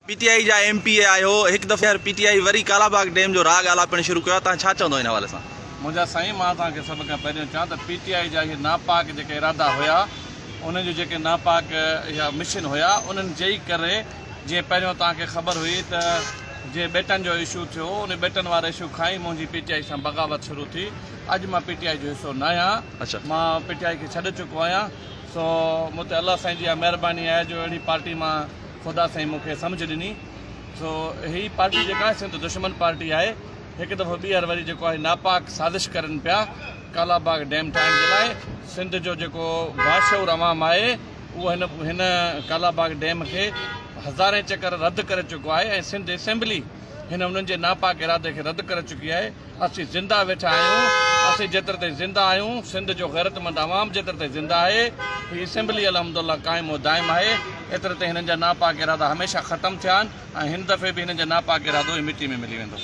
P ٽي آئي جا M P اي آهيو، هڪ دفعي پي ٽي آئي وري ڪالاباغ ڊيم جو راڳ آلاپڻ شروع ڪيو آهي، توهان ڇا چوندو ان حوالي سان؟ منهنجا سائين مان توهان کي سڀ کان پهريون چوان ته پي ٽي آئي جا اهي ناپاڪ جيڪي ارادا هيا انهن جو جيڪي ناپاڪ اها مشن هيا انهن جي ئي ڪري جيئن پهريون توهان کي خبر هئي ته جيئن ٻيٽن جو اشو ٿيو ان ٻيٽن واري اشو کان ئي منهنجي پي ٽي آئي سان بغاوت شروع ٿي اڄ مان پي ٽي آئي جو حصو ناهيان مان پي ٽي آئي کي ڇڏي چڪو آهيان سو مون تي الله سائين جي اها مهرباني آهي جو اهڙي پارٽي مان خدا سائين مون کي سمجهه ڏني سو هي پارٽي جيڪا آهي سنڌ دشمن پارٽي آهي هڪ دفعو ٻيهر وري جيڪو آهي ناپاڪ سازش ڪرن پيا ڪالا باغ ڊيم ٺاهڻ جي لاء سنڌ جو جيڪو باشعور عوام آهي اهو هن هن ڪالا باغ ڊيم کي هزارين چڪر رد ڪري چڪو آهي ۽ سنڌ اسيمبلي هن انهن جي ناپاڪ ارادي کي رد ڪري چڪي آهي اسين زنده ويٺا آهيون، اسين جيتر تائين زنده آهيون، سنڌ جو غيرتمند عوام جيتر تائين زنده آهي، هي اسيمبلي الحمدالله قائم و دائم آهي، ايتر تائين هنن جا ناپاڪ ارادا هميشه ختم ٿيا آهن ۽ هن دفعي به هنن جا ناپاڪ ارادو ئي مٽي ۾ ملي ويندو.